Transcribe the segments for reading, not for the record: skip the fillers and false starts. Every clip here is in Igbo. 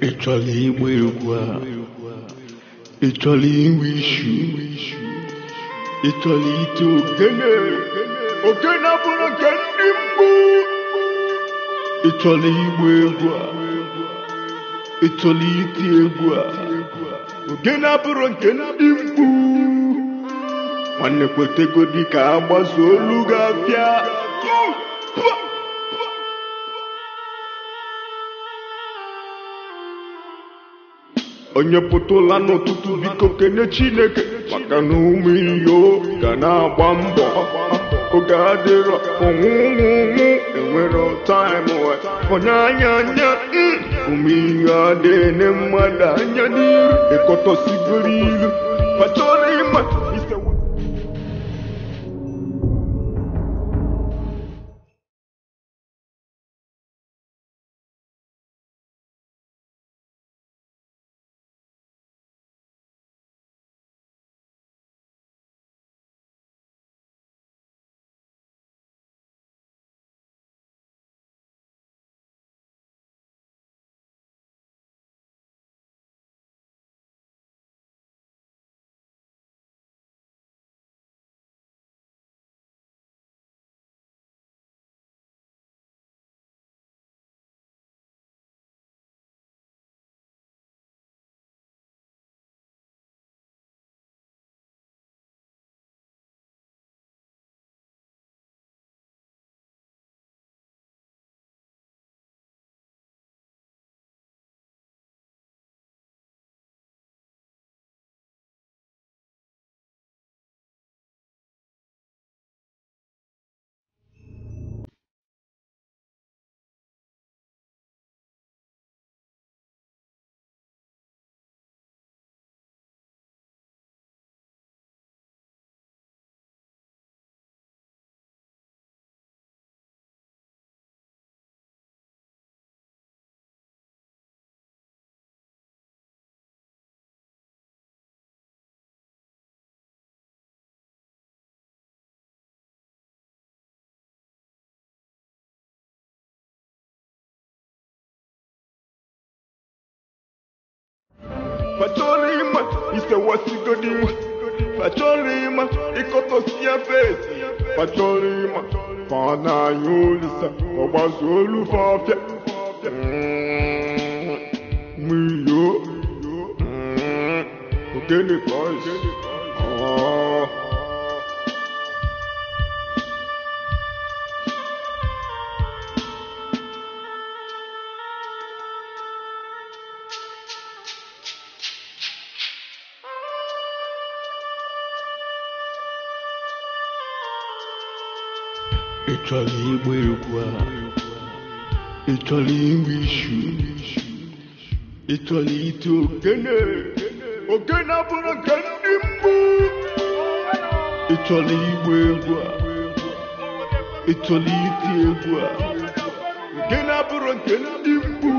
Ị chọrọ ịgba egwu a? Ị chọrọ inwe ishu? Ị chọrọ ite ogene? Ogene abụrụ nke ndị mgbu. Ị chọrọ ịgba egwu a? Ị chọrọ iti egwu a? Ogene abụrụ nke ndị mgbu. Nwanne kwetegodi ka agbaso olu ga-abịa. Onye pụtụla n'ụtụtụ biko kene Chineke maka na ụmụ iyo ga na-agba mbọ oge adịrọ ọnwụnwụnwụ enwere taịm onye anya anya ụmụ iyo adịghị mmadụ anya n'iru ịkọtọsigoro ilu kpachọrọ ịma ise. Pachorima, isewasigodi. Pachorima, ikotosia fesi. Pachorima, fana yolisa, obazolu fafia. Miyo, ogene boys. Ah. Ị chọrọ ịgba egwu a? Ị chọrọ inwe ishu? Ị chọrọ ite ogene? Ogene abụrụ nke ndị mgbu. Ị chọrọ ịgba egwu a? Ị chọrọ iti egwu a? Ogene abụrụ nke ndị mgbu.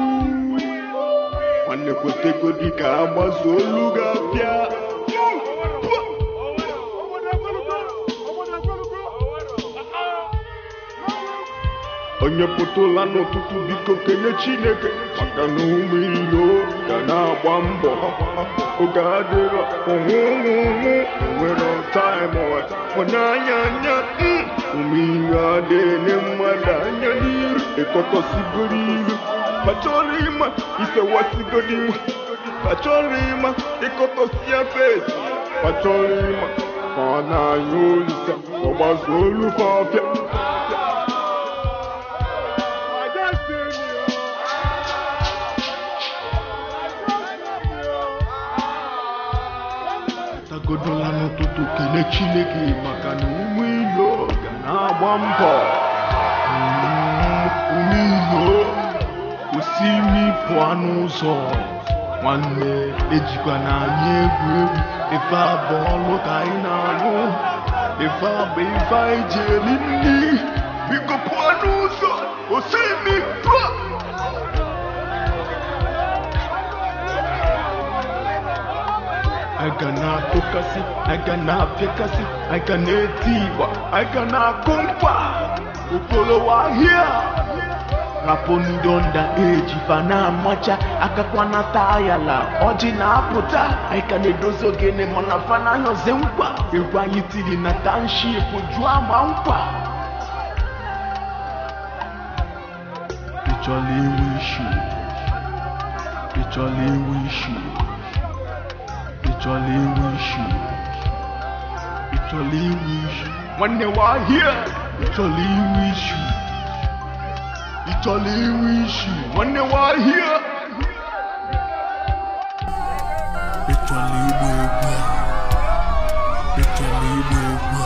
Nwanne kwetegodi ka agbaso olu ga-abịa. Onye pụtụla n'ụtụtụ biko kene Chineke maka na ụmụ iyo ga na-agba mbọ oge adịrọ ọnwụnwụnwụ enwere taịm onye anya anya ụmụ iyo adịghị mmadụ anya n'iru ịkọtọsigoro ilu kpachọrọ ịma isewasigodi kpachọrọ ịma ịkọtọsia fesi kpachọrọ ịma ka ọ na-anya olisa ọgbazo olu fafịa. Tagodola n'ụtụtụ kene Chineke maka na ụmụ iyo ga na-agba mbọ. Ụmụ iyo kwụsị imi pụọ n'ụzọ nwanne ejikwa na anyị egwu egwu ife abụ ọlụ ka anyị na-alụ ife abụ ife anyị ji eri nri biko pụọ n'ụzọ osi imi pụọ. I gonna cook, I gonna pick us, I gonna tea, I gonna kumpa. Ukolo wa here. Rapụ ndị onda eji fa na-amacha akakwana tayala ọjị na-apụta. Anyị ka na-edozi ogene mana fa na-anyọzi nkwa. Egwu anyị tiri na township jụọ ama nkwa. Ị chọrọ iwu isi? Ị chọrọ iwu isi? Ị chọrọ iwu isi? Ị chọrọ iwu isi? Nwanne wahie! Ị chọrọ iwu isi? Ị chọrọ iwu isi? Nwanne wahie! Ị chọrọ igba egwu a? Ị chọrọ igba egwu a?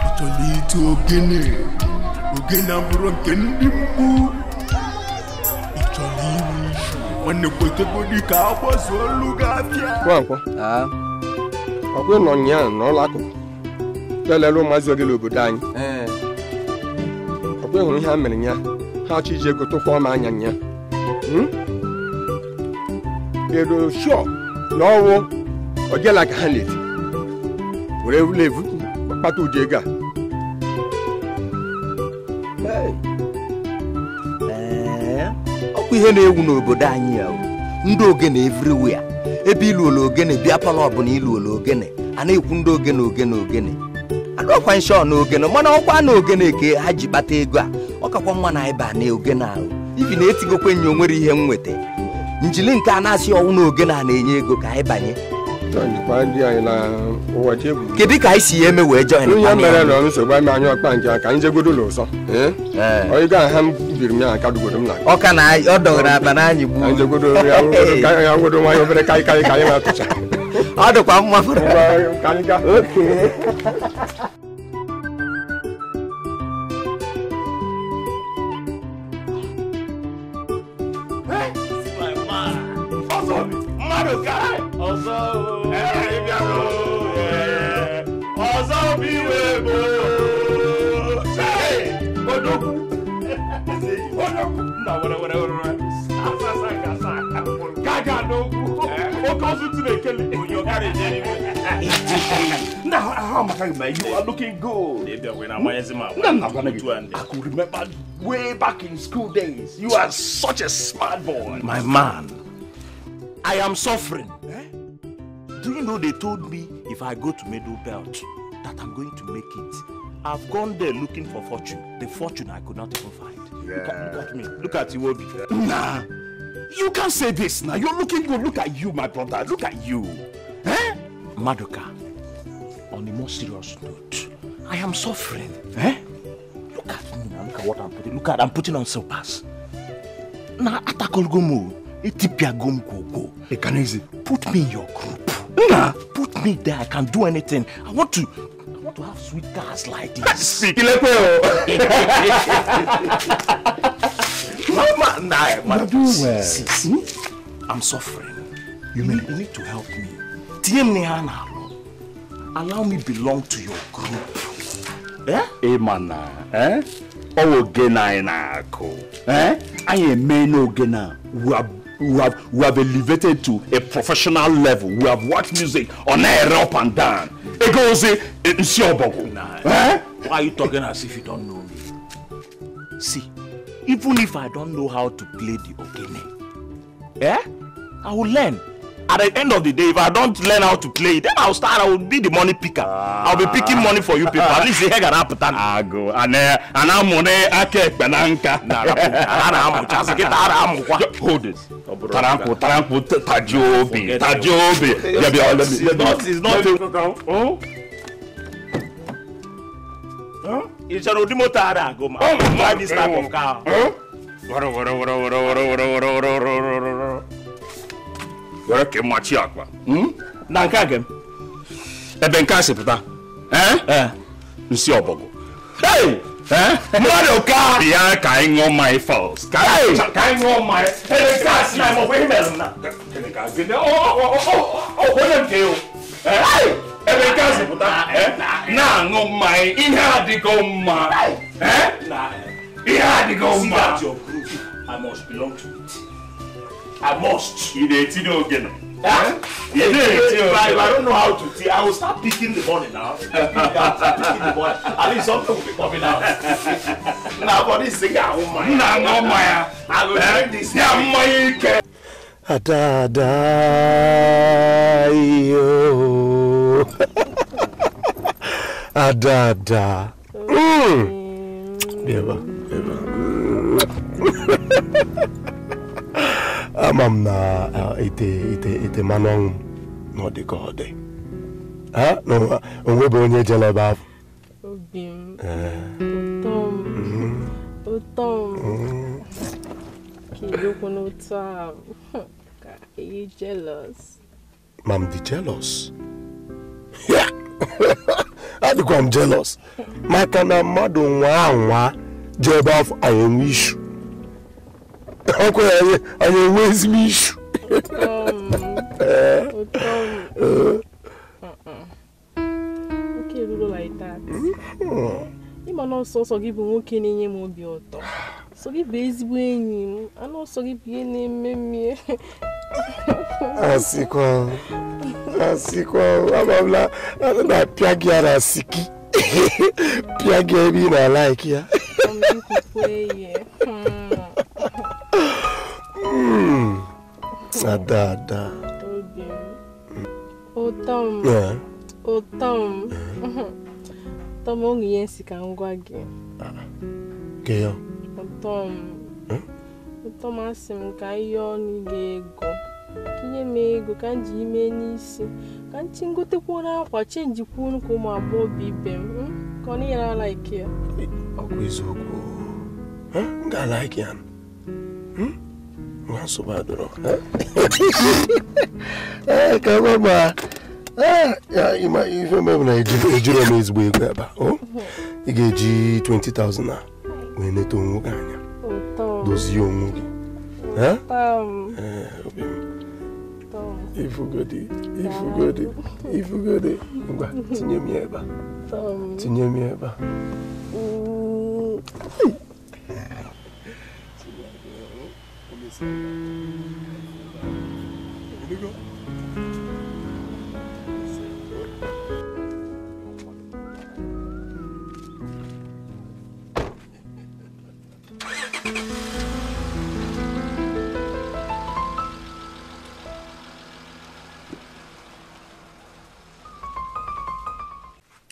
Ị chọrọ iti ogene? Ogene abụrụ nke ndị mgbu. Ị chọrọ iwu isi? Nwanne kwetegodi ka agbazuo olu gị afịa. Nwankwọ. Ọkwa nọ nyaa n'ụlọ akụkụ lelere ụmụazị ogele obodo anyị. Ọkwa hụrụ ihe ha mere nya ha achọ iji ego tụkwaa m anya nya. Ero sure na ọwụ ogela ka ha na-eti were levu kpata ụdị ego a. Ọkwa ihe na-ewu n'obodo anyị ya ndị ogene everywhere. Ebe ilu ole ogene bịa palọ ọbụla ilu ole ogene a na-ekwu ndị ogene ogene ogene adọkwa nshọ na ogene mana ọkwa na ogene ka ha ji kpata ego a. Ọ kakwa mma na ịba na ogene ahụ ibi na-etigokwe nyo nwere ihe m nweta njili nke a na-asị ọnwụ na ogene a na-enye ego ka anyị banye. Kedu ka anyị si ya eme wee join? Onye mere na nsogbu anyị anya ọkpa nke ka anyị jegodo ụlọ ụsọ. Onye ga ha biri m ya aka dugoro m na ọka na ọ dọgara akpa na anyị gbuo. Anyị jegodo ya nwedo nwanyị obere karị karị ka anyị na-atụcha. Ọ dịkwa mma. Ka anyị gaa. You are looking good. I could remember way back in school days. You are such a smart boy. My man, I am suffering. Eh? Do you know they told me if I go to Middle Belt that I'm going to make it? I've gone there looking for fortune. The fortune I could not even find. Yeah. Look at me. Look at Iwobi. Nah, you can't say this now. You're looking good. Look at you, my brother. Look at you. Eh? Maduka, on a more serious note, I am suffering. Eh? Look at me now. Look at what I'm putting. Look at I'm putting on slippers. Now, atakolgomo, etipiagom gogo. Put me in your group. Nah. Put me there. I can do anything. I want to have sweet cars like this. Mama, nah, do well. See, I'm suffering. You need to help me. Allow me belong to your group. Eh? Hey, man, eh? Oh, ogena inako. Eh? I am men ogena. We have elevated to a professional level. We have watched music on air up and down. It goes in. Nah, eh? Why are you talking as if you don't know me? See, even if I don't know how to play the ogene, eh? I will learn. At the end of the day, if I don't learn how to play, then I'll start. I will be the money picker. I'll be picking money for you people. At least they can happen. I go and I'm money. I can't bananka. Hold it. Taranko, taranko, tajobi, tajobi. It's not. Oh. Huh? It's an odimotara. Go man. Drive this type of car. Huh? Were ke machi akwa. Na nke a Ebe nke a si pụta. Eh? Eh. Nsi ọbọgwụ. Hey! Eh? Mmadụ ka! Bịa ka anyị ṅụọ mmanya first. Ka anyị ṅụọ mmanya. Ebe nke a si na ịmọkwa ihe mere m na. Gịnị ka gịnị? Onye nke o. Eh? Ebe nke a si pụta. Na-aṅụ mmanya. Ihe adịgo mma. Eh? Ihe adịgo mma. See that your group. I must belong to it. I must. You dey tinye ogene. Huh? You dey tinye If ogene. I don't know how to tea, I will start picking the money now. I'll start picking the money. At least something will be coming out. Na body sing ahụ mmanya. Na aṅụ mmanya. I go drink this. Ya mmanya ike. Ada ada iyo. Ada ada. Bịa bịa. Ama m na ite ite ite mmanụ ọṅụ na ọ dị ka ọ dị. Ha na onwe bụ onye jere ebe ahụ. Obi m. Ụtọ m. Ụtọ m. Kedu n'otu ahụ? Are you jealous? Ma m dị jealous. Yeah. Adịkwa m jealous. Maka na mmadụ nwa anwa jee ebe ahụ anyị enwe ishu. Ọkwa anyị enwe ezigbo ishu. Ụtọ m. Nwoke eruru like that. Ịma na ọsọsọ gị bụ nwoke na-enye m obi ụtọ. Sọ gị bụ ezigbo enyi m. Anụ ọsọ gị bụ ihe na-eme mmie. Asịkwa asịkwa amamla na-apịa gị ara asịkị. Pịa gị ebe ị na-alaiki ya. Ada ada. Obi m. Ụtọ m. Ụtọ m. Ụtọ m onwe ihe nsị ka m gwa gị. Ke ya? Ụtọ m. Ụtọ m asị m ka ihe ọnụ ga-ego. Ka inye m ego ka m ji ime n'isi. Ka m chi ngotekwuo akwa chenjikwuo ka ụmụ agbọghọ ibe m. Ka ọ na-enyere ala ike ya. Ọ bụ eziokwu. M ga-alaiki ya. Nwa nsogbu adọrọ. Ka gwa ma ya ịma ife mere na ejiro m ezigbo ego ebe a. Ị ga-eji 20,000 na wee neta onwe gị anya. Dozie onwe gị. Obi m. Ifugodi, ifugodi, ifugodi. Ngwa, tinye m ya ebe a. Tinye m ya ebe a.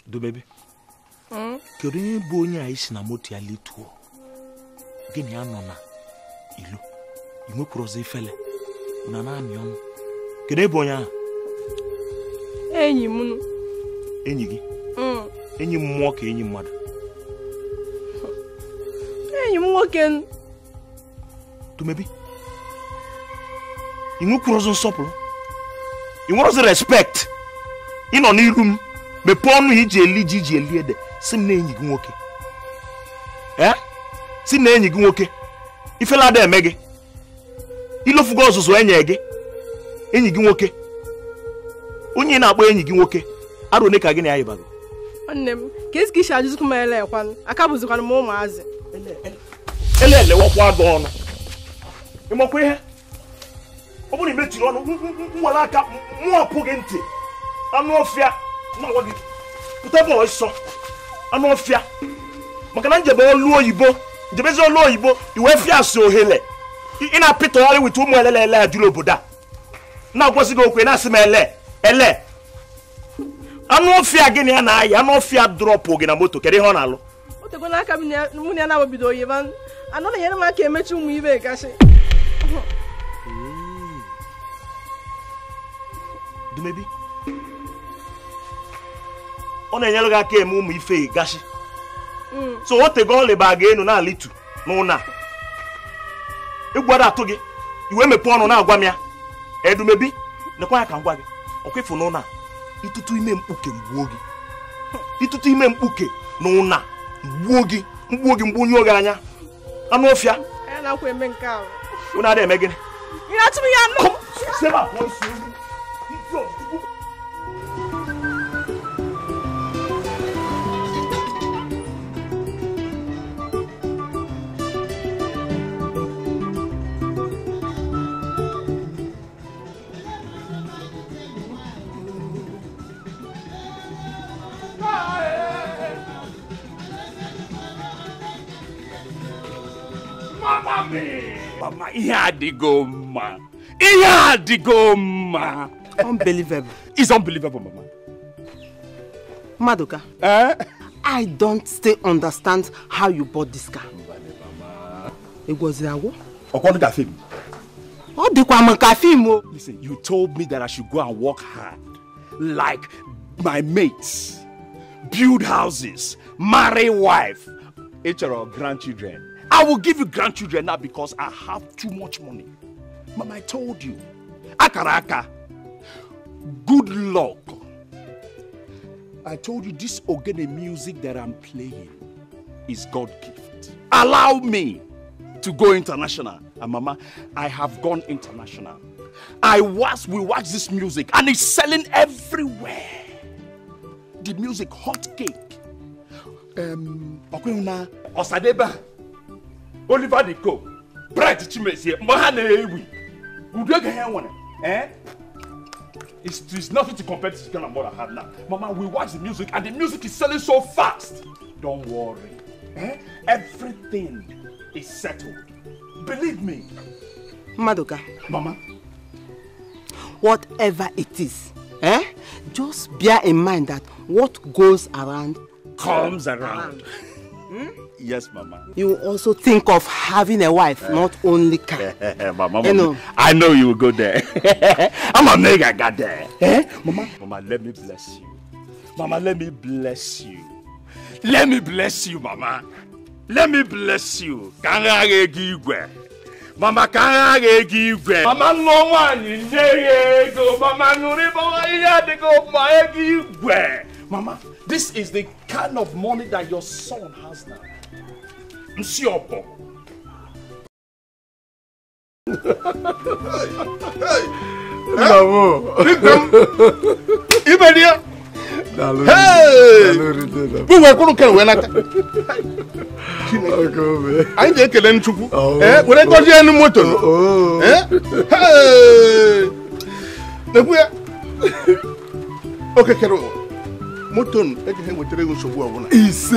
Do baby. Kedu onye bụ onye a isi na moto ya lituo? Gịnị ya nọ na ilo? I nwekwuru ọzọ ifele. Una na-amị ọnụ. Kedu ebe onye ahụ? Enyi m. Enyi gị? Enyi mmụọ ka enyi mmadụ? Enyi m nwoke. Dumebi. I nwekwuru ọzọ nsọpụrụ? I nwere ọzọ respect? Ị nọ n'iru m. Mepee ọnụ iji eli ji iji eli ede. Si m na enyi gị nwoke. Si m na enyi gị nwoke. Ifele ada eme gị. Ilofugo ọzụzụ enye gị. Enyi gị nwoke. Onye na-akpọ enyi gị nwoke. Arụ one ka gị na ya yibago? Nwanne m, ka esi ka isi ajụzikwu m ele ekwanụ. Aka bụzikwanụ m ụmụazị. Ele elewakwa gị ọnụ. Ịmakwa ihe? Ọ bụrụ na imechiri ọnụ, nwere aka mụọ pụ gị ntị. Anụ ọfịa. Pụta ebe ọsọ. Anụ ọfịa. Maka na njebe olu oyibo, njebezi olu oyibo, iwe fịa asị ohele. Ị na-apịtọgharị wit ụmụ elele ele a juru obodo a. Na-agwasị gị okwu, ị na-asị m ele, ele. Anụ ọfịa gị na ya na-ayị, anụ ọfịa drọpụ gị na moto, kedu ihe ọ na-alụ? O tego n'aka mụ na ya na-abido oyibo. Anọ na-enyere m aka emechi ụmụ ibe gasị. Dumebi. Ọ na-enyere gị aka eme ụmụ ife gasị. So o tego ọlịba ga enu na-alitu n'ụna. Egwu ada atụ gị, iwe mepee ọnụ na-agwa m ya. Edumebi, nekwa ya ka m gwa gị. Ọkwa ịfụ n'ụna, itutu ime mkpuke mgbuo gị. Itutu ime mkpuke n'ụna mgbuo gị, mgbuo gị mgbunye gị anya. Anụ ọfịa. Anyị na-akwa eme nke ahụ. Unu ada eme gịnị? Ị na-atụ m ya nụ. Seba, pụọ isi. Mami! Mama, ihe adịgo mma. Ihe adịgo mma. Unbelievable. It's unbelievable, Mama. Maduka, eh? I don't still understand how you bought this car. It was what? Listen, you told me that I should go and work hard, like my mates, build houses, marry wife, HR grandchildren. I will give you grandchildren now because I have too much money. Mama, I told you. Akaraka. Good luck. I told you this Ogene music that I'm playing is God's gift. Allow me to go international. And Mama, I have gone international. We watch this music and it's selling everywhere. The music, hot cake. Osadeba, Oliver De Coque, Bright Chimezie, Mahane. Eh? It's nothing to compare to this kind of what I have now. Mama, we watch the music and the music is selling so fast. Don't worry. Eh? Everything is settled. Believe me. Maduka. Mama. Whatever it is, eh? Just bear in mind that what goes around comes around. Hmm? Yes, Mama. You also think of having a wife, not only car. Mama, you know. I know you will go there. I'm a nigga, got there. Eh? Mama, Mama, let me bless you. Mama, let me bless you. Let me bless you, Mama. Let me bless you. Mama, Mama, no one. Mama, Mama, this is the kind of money that your son has now. Nsiopo. Hey! We were going to I didn't kill any chuku. Eh? We didn't go any motor. Eh? Hey! Okay, Kero. Moton, everything with the nsogbu ọbụla. Ise!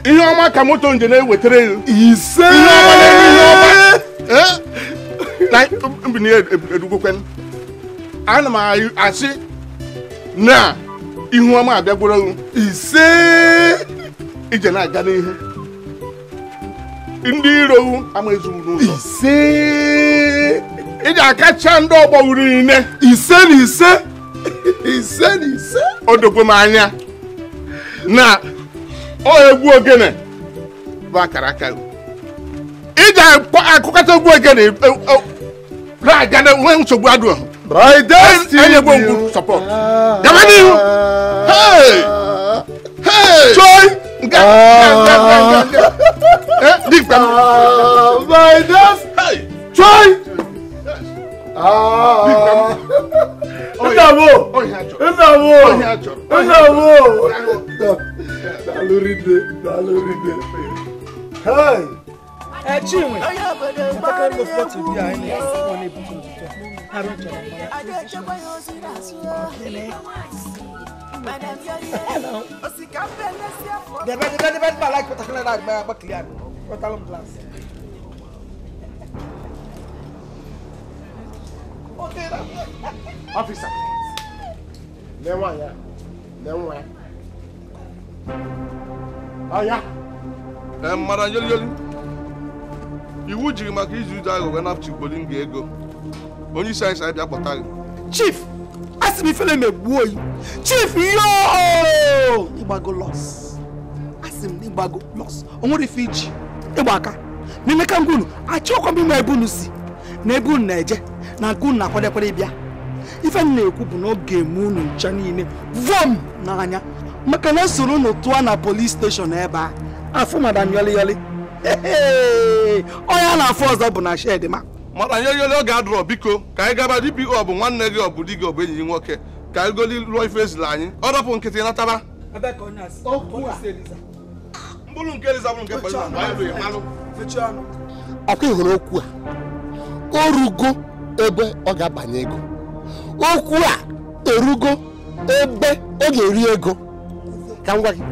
Ihe ọma ka moto nje na-ewetere gị. Ise! Ihe ọma na-eme ihe ọma. Eh? Na mbini edugokwen. Ana m asị na ihu ọma abịagworo gị. Ise! Ije na-aga n'ihu. Ndị iro gị ama ezuru n'ụzọ. Ise! Ị ga-akacha ndị ọgbọ wuru niile. Ise na ise! Ise na ise! O dokwe m anya na ọ egwu ogene bụ akara aka gị. Ị ga-akụkọta egwu ogene na-aga na nwee nsogbu adụ ahụ. My destiny. Enye gwu support. Gaba n'ihu. Hey! Hey! Joy! Nga nga nga nga nga. Eh, dikpa m. My destiny. Joy! Ah! Ndabo! Ndabo! Ndabo! Daluride, daluride. Hey! Eh, Chinwe. What kind of what you be? I Officer, oh yeah. Madam Yoli Yoli, iwu jiri maka izu ụzọ aghụghọ napụta Bolingo ego. Onye isi anyị sị bịa kpọta gị. Chief, asị m ifele megbuo oyi. Chief, yo! Ịgbago loss. Asị m ịgbago loss. O nwere ife iji ịgba aka. N'ime ka ngwa unu, achọkwa m ịma ebe unu si na ebe unu na-eje na nke unu na-akwadekwere ịbịa. Ife m na-ekwu bụ na ọ ga-eme unu ncha niile vom n'anya maka na esoro unu tụọ na police station ebe a afụ Madam Yoli Yoli. Onye a na-afụ ọzọ bụ na shed ma. Madam Yoli Yoli ọ ga-adọrọ biko ka anyị gaba DPO bụ nwanne gị ọ bụ di gị ọ bụ enyi gị nwoke ka anyị goli lụọ ife ezila anyị ọ dọpụ nkịtị nataba. Mbụrụ nke Eliza bụrụ nke ọkwa ịhụrụ okwu a o rugo ebe ọ ga-abanye ego. Okwu a erugo ebe ọ ga-eri ego. Ka m gwa gị,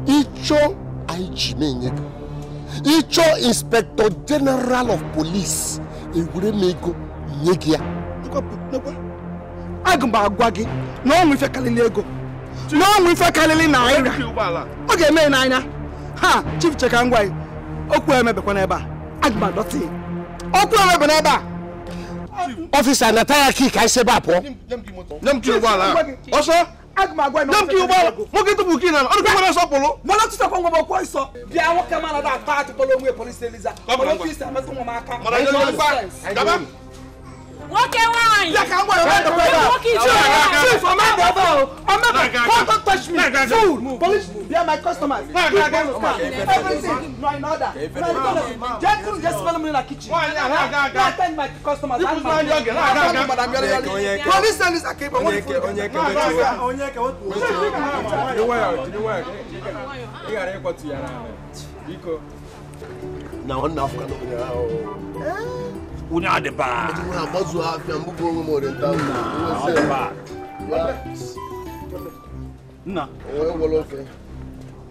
ịchọ anyị ji na-enye gị, Ịchọ Inspector General of Police ewere m ego nye gị ya. Aga m agwa gị na ọnwụ ife karịrị ego, na ọnwụ ife karịrị naira. Ọ ga-eme n'anya ha. Chief cheka ngwa gị, okwu emebekwa n'ebe a. Aga m adọtị okwu emebe n'ebe a. Ọfịsa nata ya kii ka anyị si ebe a pụọ. Nye m kii ụgbọala ọsọ. Aga m agwa nye m kii ụgbọala. Nwoke tụpụ kii na ọ dịkwa nwere nsọpụrụ. Mana tụsakwa nwa m okwu ọsọ. Bịa nwoke m anaghị atọ atụkpọrọ onwe polisi Eliza. Mana otu isi amasị nwa m aka. Nwoke nwaanyị. Bịa ka m gwa ya ọmebe ebe a. Chief ọmebe ebe a. Ọmebe, don't touch me. Fool. Police, they are my customers. Everything no in order. Gentlemen, just smell me in the kitchen. I attend my customers. Police Eliza came. Na ọ na-afụ Onye adịba. Agbazu afịa mbụbụ onwe m oriental. Nna.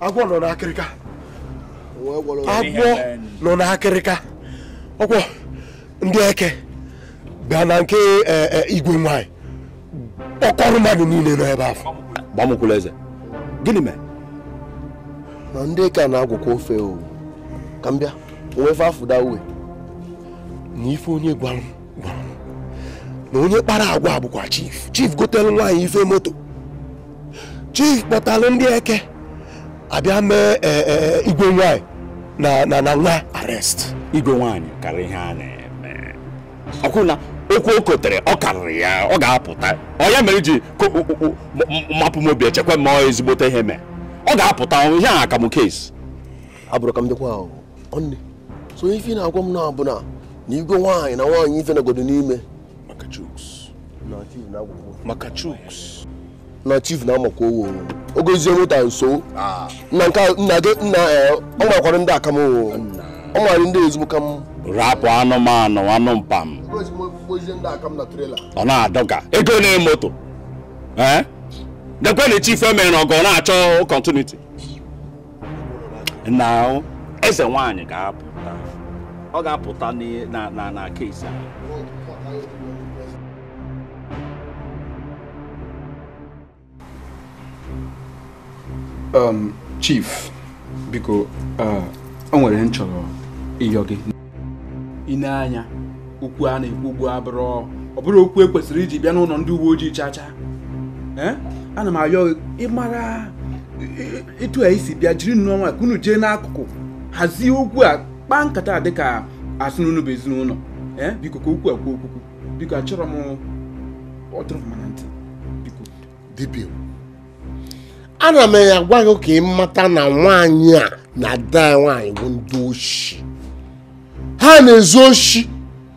Agwọ nọ n'akịrịka. Agwọ nọ n'akịrịka. Ọkwọ ndị eke bịa na nke igwe nwanyị. Ọkọrọ mmadụ niile nọ ebe ahụ. Gbamukwula eze. Gịnị mere? Na ndị eke a na-agwụkwa ofe o. Ka m bịa, onwe ife afụ da uwe. Na ife onye gwara m na onye kpara agwa bụkwa chief. Chief gotere nwaanyị ife moto. Chief kpọtalụ ndị eke abịa mee igwe nwaanyị na nwa arrest. Igwe nwaanyị karịrị ihe a na-eme. Ọkwụ na okwu o kotere ọ karịrị ya, ọ ga-apụta. Ọ ya mere ji mapụ m obi echekwa m ezigbote ihe mee. Ọ ga-apụta ihe a akamụ case. Abụrụ ka m dịkwa ahụ. Ọnne. So ife na-agwa m na abụ na igwe nwaanyị na nwaanyị ife nagodo n'ime. Maka chuks. Maka chuks. Na chief na-amakwa owo. Ogozie moto nso. Nna nke nna gị nna ọ makwara ndị akam owo. Ọ mara ndị ezigbo kam. Rapụ anụmanụ anụ mpam. Ogozie ndị akam na trailer. Ọ na-adọga ego na moto. Eh? Dekwe na chief emere na ọgọ na-achọ continuity. Now eze nwaanyị ga-apụta. Ọ ga-apụta na case a. Chief, biko o nwere ihe m chọrọ ịyọ gị. I nee anya okwu a na-ekwu ugbu abụrụ ọ bụrụ okwu ekwesịrị iji bịa n'ụlọ ndị uwe ojii chacha. Ana m ayọ ịmara etu a isi bịa jiri nnọọ nwa ka unu jee n'akụkụ hazie okwu a kpaa nkata dịka asị n'unu bụ ezinụlọ. Biko ka okwu a kwuo okwukwu. Biko achọrọ m ọdụrụ m na ntị. Biko. Dibịa, ana m agwa gị ka ị mata na nwaanyị a na ada ya nwaanyị bụ ndị oshi. Ha na-ezu oshi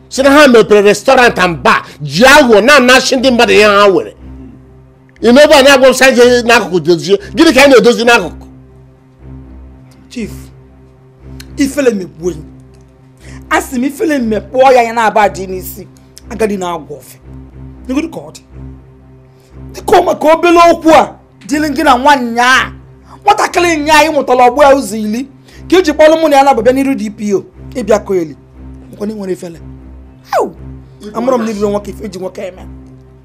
si na ha mepere restaurant and bar ji aghụghọ na-anachi ndị mmadụ ihe ha were. Ị n'ebe a na-agwa m sị anyị n'akụkụ dozie. Gịnị ka anyị na-edozi n'akụkụ? Chief, ifele mekpuo ya. Asị m ifele mekpuo ya ya na-aba dị n'isi agadi na-agwọ ofe. N'igodu ka ọ dị. Dịka maka obele okwu a dịrị gị na nwaanyị a nwatakịrị nya anyị mụtara ọgbọ ya ụzọ ili ka iji kpọrọ mụ na ya na-abịa n'iru DPO ịbịa kọ eli. Nkwa nwere ifele. Amụrụ m n'iriro nwoke ife eji nwoke eme.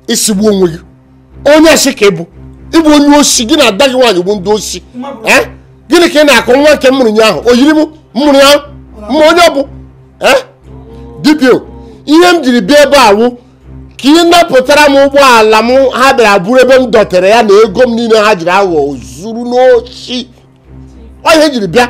Isigbu onwe gị. Onye oshi ka ị bụ. Ịbụ onye oshi gị na ada gị nwaanyị bụ ndị oshi. Gịnị ka ị na-akọ nwa nke m mụrụ ya ahụ? O yiri m mụrụ ya mma onye ọ bụ? DPO, ihe m jiri bịa ebe a wụ ka ị napụtara m ụgbọala m ha bịara buru ebe m dọtere ya na ego m niile ha jiri aghọ zuru n'oshi. Ọ ihe jiri bịa.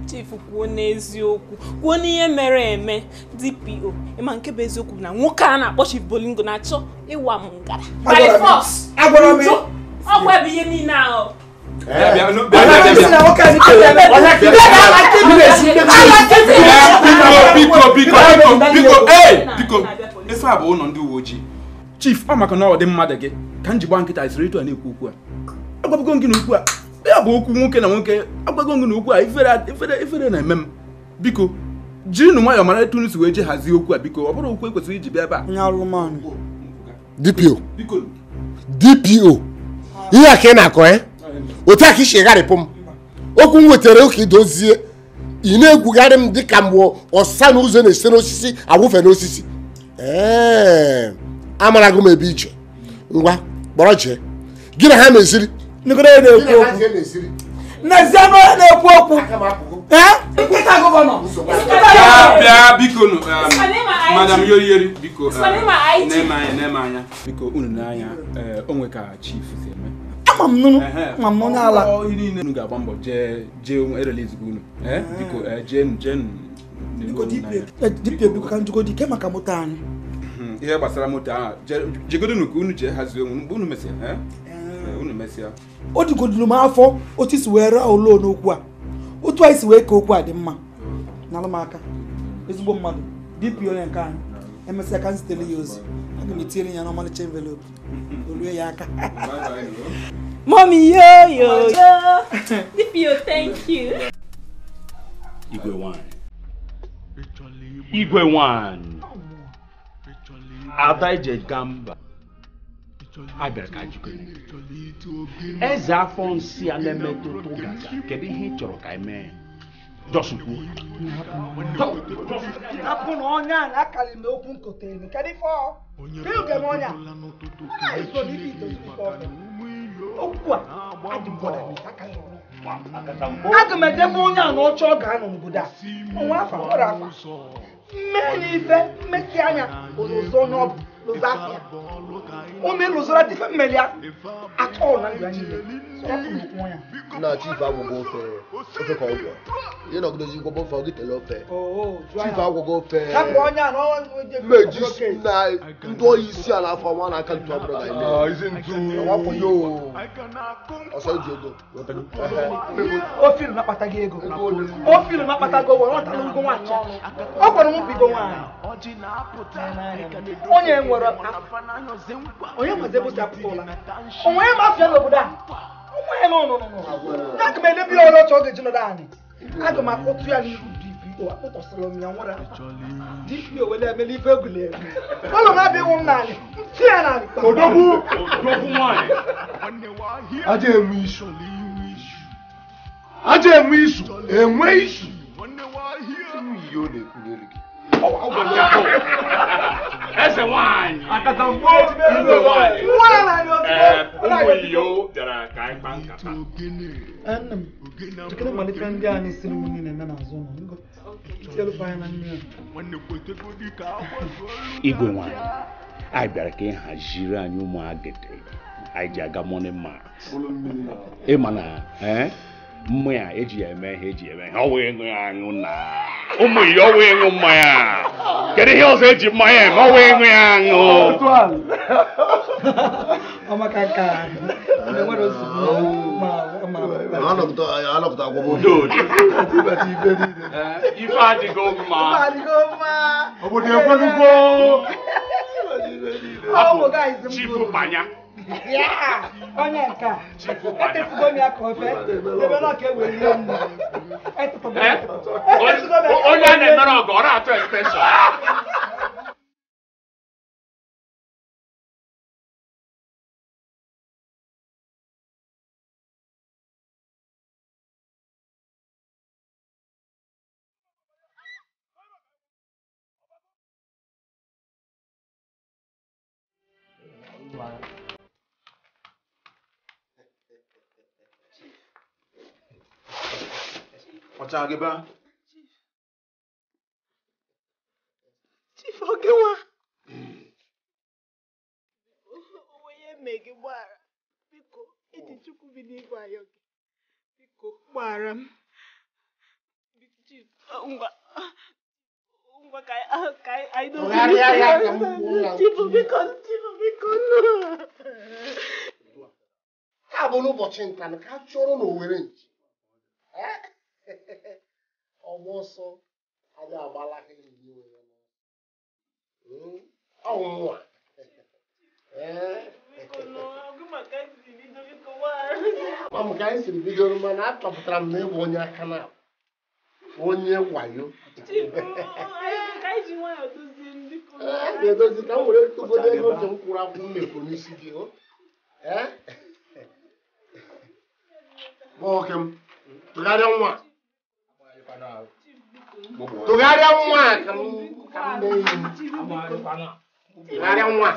Chief kwuo n'eziokwu, kwuo n'ihe mere eme. DPO, ịma nke bụ eziokwu na nwoke a na-akpọ Chief Bolingo na-achọ ịwa m ngara. By force. Agwara m. Ọ gwa bụ ihe niile ahụ. Biko, ife a bụ ụlọ ndị uwe ojii. Chief, ọ maka na ọ dị mmadụ gị ka m ji gba nkịta isiri etu a na-ekwu okwu a. Agwago m gị na okwu a ya bụ okwu nwoke na nwoke. Agwago m gị na okwu a ifere na-eme m. Biko jirinụ nwayọọ mara etu unu si wee je hazie okwu a. Biko ọ bụrụ okwu ekwesịrị iji bịa ebe a. DPO, DPO, ihe a ka ị na-akọ ya otu a ka isi gharịpụ m okwu m wetara ụka idozie Ị na-egwugharị m dịka mgbe ọsa na ụzọ na-esite n'osisi awụfe n'osisi. Ee, amarago m ebe iche. Ngwa, kpọrọ jee. Gị na ha meziri. N'ezie na onye na-ekwu okwu. Nkịta gọvanọ. Bịa biko Madam Yori biko na-eme anya. Biko unu n'anya onwe ka chief si eme. Ama m nụnụ, ma m onye ala. Ihe niile unu ga-agba mbọ jee erelease gị unu. Biko jee Biko DPO biko ka njugodi ke maka moto anyị. Ihe gbasara moto ahụ jegodunu ka unu jee hazie onwe mgbe unu mesịa. Unu mesịa. O digodulu m afọ otu si wee ree ụlọ n'okwu a. Otu anyị si wee ka okwu a dị mma. Nalụ m aka. Ezigbo mmadụ DPO onye nke anyị. Emesịa ka m zitere ya ozi. Aga m etinyere ya n'ọmalịcha envelope. O rue ya aka. Mommy, yo, yo, yo. DPO, thank you. Igwe nwanyị. Igwe nwanyị. Ada ije gamba. A bịara ka jikere. Eze afọ nsị a na-emetụta ụgaga. Kedu ihe ị chọrọ ka eme? Just kwuo. Hapụ na onye a na-akali m n'okwu nkote elu. Kedu ife ọ? Kedu ga-eme onye a? Ọ na-eso n'ife itozu ife ọfẹ. Okwu a adị gbọdọ n'aka ya. Aga m edebe onye a n'oche ọ ga-anọ n'obodo a. Onwe afa nwere afa. Mmee n'ife mmesi anya ụzọ n'ọbụ lụzọ afịa. Ome lụzọra dị ife mmeli ya atọ na ndụ ya niile. Na chief agwụgwọ ofe ofe ka ọgwọ. Ihe nọgidozi gwọbọ ofe ọ gị tele ofe. Chief agwụgwọ ofe. Mmeji na ndị oyi isi ala afọ nwa na-aka ntu abụrụ na ime. Awapụ ya o. Ọsọ iji ego. Ofilu na-akpata gị ego. Ofilu na-akpata gị ụgwọ, ọ tara ugo nwaanyị. Ọ gwara m bigo nwaanyị. Onye nwere onye nwere ebe o si apụta ụla. Onwe ya ma afịa n'obodo a. Onwe ya nọ. Aga m edebi ya ọrụ ọchọ ọ ga-eji nọdụ anyị. Aga m akpọtụ ya n'ihu DPO, akpọtọsịrị m ya nwere afa. DPO wele emeli ife egwule egwu. Ụlọ na-abịa ịwụ m n'anị, ntị ya n'anị. Odogwu! Odogwu nwanyị. Aja enwe isu. Aja enwe isu. Enwe isu. Ihe ọ na-ekwu n'elu gị. Eze nwanyị. Akatamkpo. Igwe nwanyị. Ụmụ iyo bịara ka anyị kpaa nkata. Nne m, jikere malite ndị anyị siri m nri na-eme n'azụ ụlọ. Tielu fa anyị na mmiri. Igwe nwanyị, anyị bịara ka ị haziri anyị ụmụ agidi anyị ji aga morning mass. Ịma na mmanya eji ya eme ihe eji eme ihe ọ wee ṅụ ya aṅụ na ụmụ iyo ọ wee ṅụ mmanya. Kedu ihe ọzọ eji mmanya eme? Ọ wee ṅụ ya aṅụ. Ọ maka nke a enwere nsogbu ma Anọpụta agwọ Udo dị. Ife adịgo mma. Obodo ekwelugo. Chifu banya. Onye nke a etefugo m ya ka ofe ebe na ka e wee rie nri. Onye a na-emere ọgụ ọ na-atụ extension. Ọcha gị ba. Chief Ogewa. Onye eme gị gbaghara. Biko, iji Chukwu bi n'igwe ayọ gị. Biko, gbaghara m. Chief, ngwa. Ngwa ka anyị dozie. Chief, biko, Chief, biko. Ha bụ n'ụbọchị nta ka a chụrụ n'Owere nchi. Ọgba ọsọ adịghị agbalaghị iwe ya ọnwụnwa. Ma m ka anyị siri bidoro mana achọpụtara m na ịbụ onye aka na onye wayo. A ga-edozi ka m were tụgodo ego nke m kwụrụ akwụ m mefuru n'isi gị. Nwoke m tụgharịa nwa. Tụgharịa nwa a ka m mee ihe. Tụgharịa nwa.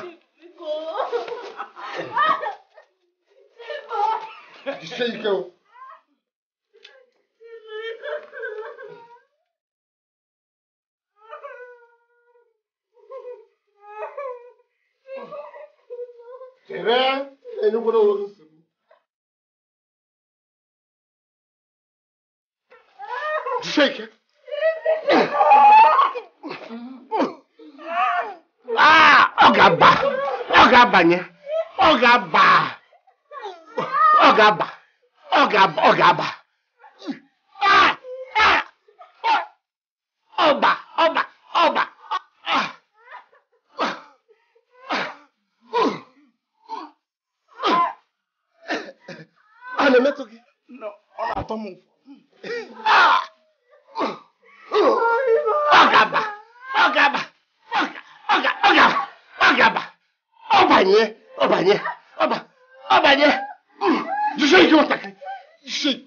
Jisie ike o. Chere, enyekwala onwe gị nsogbu. Jisie ike. Ah, ọ ga-aba. Ọ ga-abanye. Ọ ga-aba. Ọ ga-aba. Ọ ga-aba. Ọ ga-aba. Ah! Ah! Ọba! Ọba! Ọba! Ah! A na-emetụ gị? Ọ na-atọ m ụfụ. Ah! Ọ ga-aba! Ọ ga-aba! Ọ ga-aba! Ọ ga-aba! Ọ banye! Ọ banye! Ọ ba! Ọ banye! Jisie ike nwatakịrị! Jisie ike!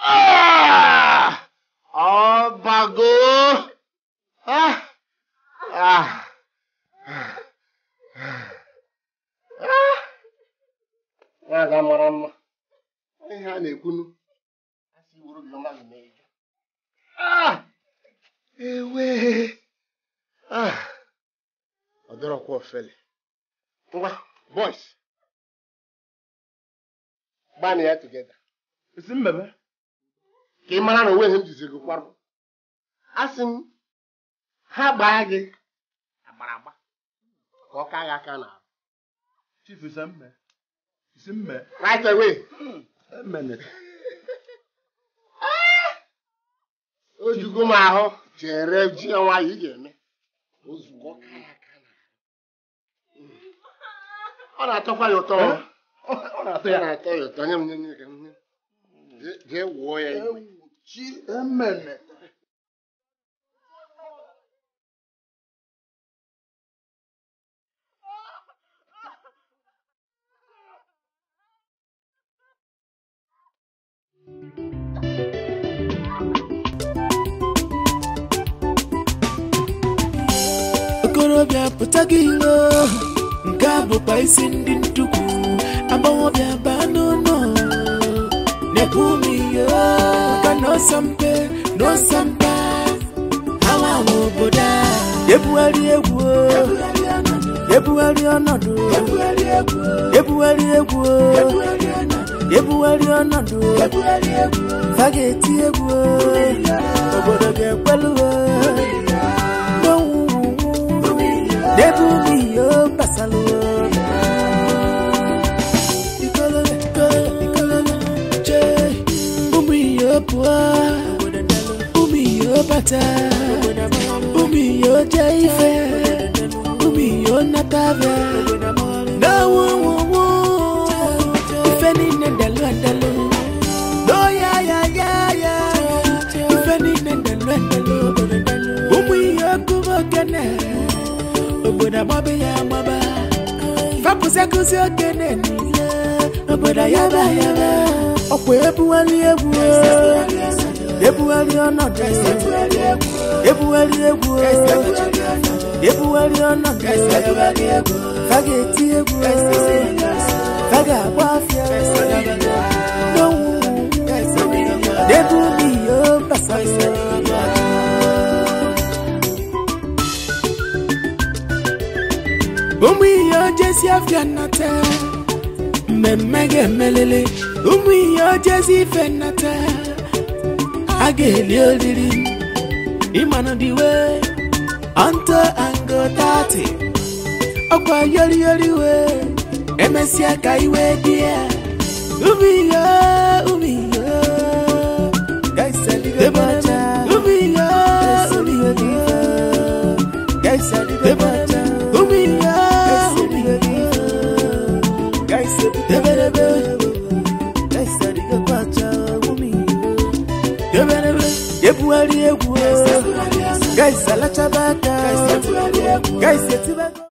Ah! Ọ bago! Ah! Ah! Ah! Nwaada mara mma. Ihe a na-ekwunu. A sị wuru gị ọma gị mee ije. Ah! Ewe! Ah! Ọ dọrọkwa ofele. Ngwa, boys. Gbanị ya together. Isi mmebe. Ka ị mara na onwe ihe m jizi gị kwarụ. Asị m, ha gbaa gị agbara agba ka ọ kaa gị aka n'ahụ. Chief isi mme. Isi mme. Right away. Emene. O jugo m ahụ chere ji ya nwayọ ị ga-eme. Ozugbo ọ kaa ya aka n'ahụ. Ọ na-atọkwa ya ụtọ. Ọ na-atọ ya. Ọ na-atọ ya ụtọ. Nye m nye m nye m. Jee wụọ ya igwe. Chi emene. Okorobịa pụta gị ilo, nke a bụkwa isi ndị ntukwu. Agbọghọbịa baa n'ụlọ, na-ekwu m ihe ka n'ọsọ mpe n'ọsọ mpa. Awa nwe obodo a ebugharị egwu, ebugharị ọnọdụ, ebugharị egwu, ebugharị ọnọdụ. Fa ga-eti egwu, obodo ga-ekwelu. N'ebe ubi yo gbasalụ. Ụmụ iyo pụọ, ụmụ iyo bata, ụmụ iyo jee ife, ụmụ iyo nata abịa. N'owuwu, ife niile ndalụ andalụ. N'oya ya ya ya, ife niile ndalụ andalụ. Ụmụ iyo kụba okene, obodo agbaba ya agbaba. Fapụsị akụzi okene niile, obodo yaba yaba. Ọkwa ebugharị egwu, ebugharị ọnọdụ, ebugharị egwu, ebugharị ọnọdụ. Fa ga-eti egwu, fa ga-agba afịa. N'owuwu, n'ebe ubi yo gbasara. Ụmụ ihe ojezi afịa nnata, mmemme ga-emelele. Ụmụ ihe ojezi ife nnata, a ga-eli oriri. Ịmanụ dị wee, ọntọ ango 30. Ọkwa yori yori wee, emesịa ka iwe dị ya. Ụmụ ihe, ụmụ ihe, ụmụ ihe, ụmụ ihe, ụmụ ihe. Ebugharị egwu, guys alachaba aka, guys etibago.